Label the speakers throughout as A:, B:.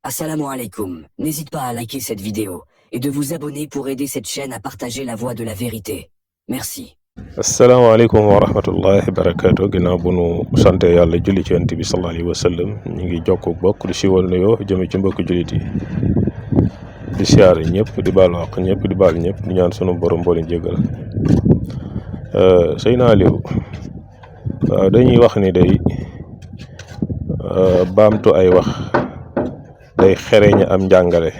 A: Assalamu alaikum. N'hésite pas à liker cette vidéo et de vous abonner pour aider cette chaîne à partager la voie de la vérité. Merci.
B: asalaamaaleykum wa rahmatullahi barakaatu ginnaaw bu nu sante yàlla julli ci yonent bi sallallahu alayhi wa sallam ñu ngi jokk bokk di siwal nuyoo jëme ci mbokk jullit yi di siyaare ñëpp di baalu àq ñëpp di baal ñëpp di ñaan sunu borom boole jéggal Seydina Aliou waaw dañuy wax ni day baamtu ay wax day xereñ am njàngale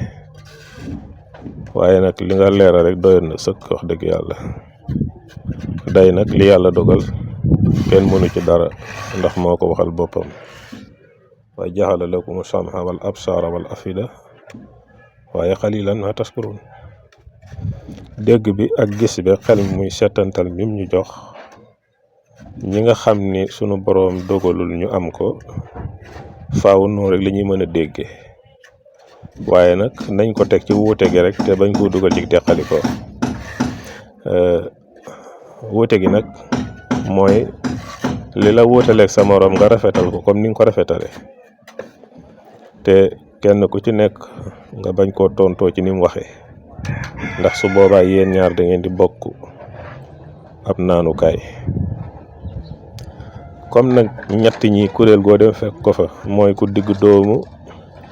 B: waaye nag li nga leeral rek doyoon na sëkk wax dëgg yàlla day nag li yàlla dogal kenn mënu ci dara ndax moo ko waxal boppam wa jaxala lakum samha wal absara wal afida waaye xalilan ma tashkurun dégg bi ak gis bi xel muy setantal mim ñu jox ñi nga xam ni sunu boroom dogalul ñu am ko faaw noonu rek la ñuy mën a déggee waaye nag nañ ko teg ci wuute gi rek te bañ koo dugal ci teqali ko wuute gi nag mooy li la wuutaleeg sa moroom nga rafetal ko comme ni nga ko rafetale te kenn ku ci nekk nga bañ koo tontoo ci ni mu waxee ndax su boobaa yéen ñaar da ngeen di bokk ab naanukaay comme nag ñett ñi kuréel goo dem fekk ko fa mooy ku digg doomu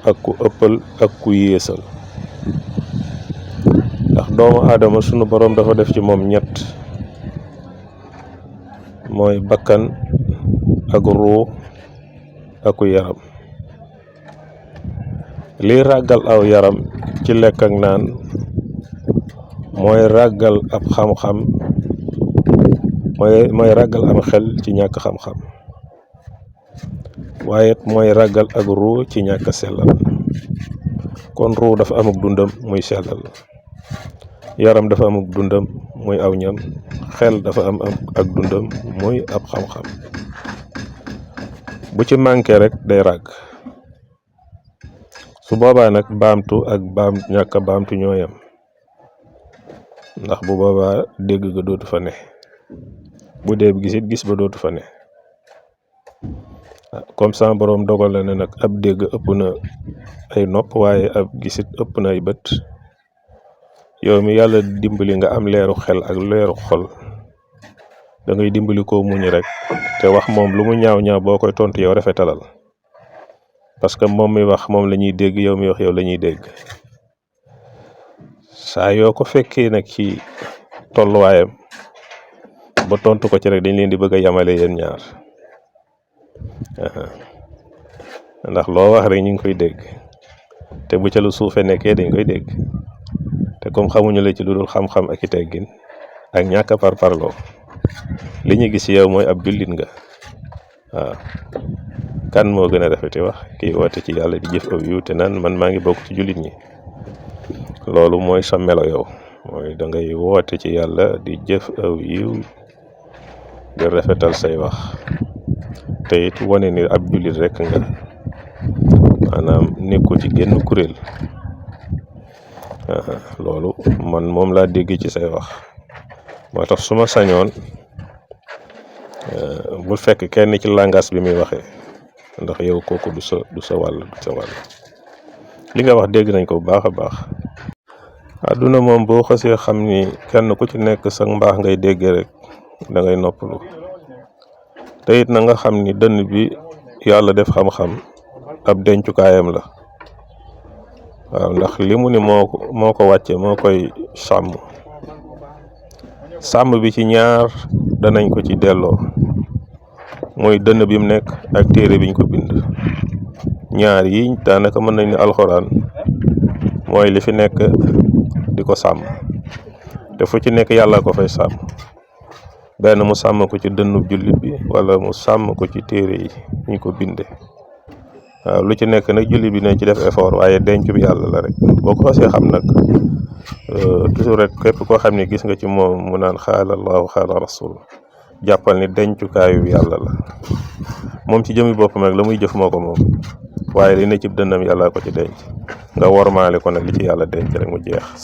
B: ak ku ëppal ak ku yéesal ndax doomu aadama sunu boroom dafa def ci moom ñett mooy bakkan ak ruu ak yaram liy ràggal aw yaram ci lekk ak naan mooy ràggal ab xam-xam mooy ràggal am xel ci ñàkk xam-xam waaye mooy ràggal ak ruu ci ñàkk sellal kon ruu dafa amuk dundam muy sellal yaram dafa amuk dundam muy aw ñam xel dafa am ak dundam muy ab xam-xam bu ci manqué rek day ràgg su boobaa nag baamtu ak ñàkk baamtu ñooyam ndax bu boobaa dégg ga dootu fa ne bu dee gisit gis ba dootu fa ne comme ça boroom dogal la ne nag ab dégg ëpp na ay nopp waaye ab gisit ëpp na ay bët yow mi yàlla dimbali nga am leeru xel ak leeru xol da ngay dimbali koo muñ rek te wax moom lu mu ñaaw ñaaw boo koy tontu yow rafetalal parce que moom mi wax moom la ñuy dégg yow mi wax yow la ñuy dégg saa yoo ko fekkee nag ci tolluwaayam ba tontu ko ci rek dañ leen di bëgg a yamale yéen ñaar ndax loo wax rek ñu ngi koy dégg te bu ca lu suufe nekkee dañ koy dégg te comme xamuñu la ci lu dul xam-xam ak i teggin ak ñàkk a parparloo li ñu gis yow mooy ab jullit nga waaw kan moo gën a rafeti wax kii woote ci yàlla di jëf aw yiw te naan man maa ngi bokk ci jullit ñi loolu mooy sa melo yow mooy da ngay woote ci yàlla di jëf aw yiw di rafetal say wax te it wane ni ab jullit rek nga maanaam nekku ci genn kuréel loolu man moom laa dégg ci say wax moo tax su ma sañoon bul fekk kenn ci langage bi muy waxee ndax yow kooku du sa wàll li nga wax dégg nañ ko bu baax a baax àdduna moom boo xasee xam ni kenn ku ci nekk sa mbaax ngay déggee rek da ngay noppalu te it na nga xam ni dënn bi yàlla def xam-xam ab dencukaayam la waaw ndax li mu ni moo ko wàcce moo koy sàmm bi ci ñaar danañ ko ci delloo mooy dënn bi mu nekk ak téere biñ ko bind ñaar yi daanaka mën nañ ne alxuraan mooy li fi nekk di ko sàmm te fu ci nekk yàlla ko fay sàmm benn mu sàmm ko ci dënnub jullit bi wala mu sàmm ko ci téere yi ñu ko binde waaw lu ci nekk nag jullit bi nañ ci def effort waaye denc bi yàlla la rek boo ko xasee xam nag toujours rek képp koo xam ne gis nga ci moom mu naan xaala allahu xaala rasul jàppal ni dencukaayu yàlla la moom ci jëmi boppam rek la muy jëf moo ko moom waaye li ne ci dënnam yàlla ko ci denc nga wormaale ko nag li ci yàlla denc rek mu jeex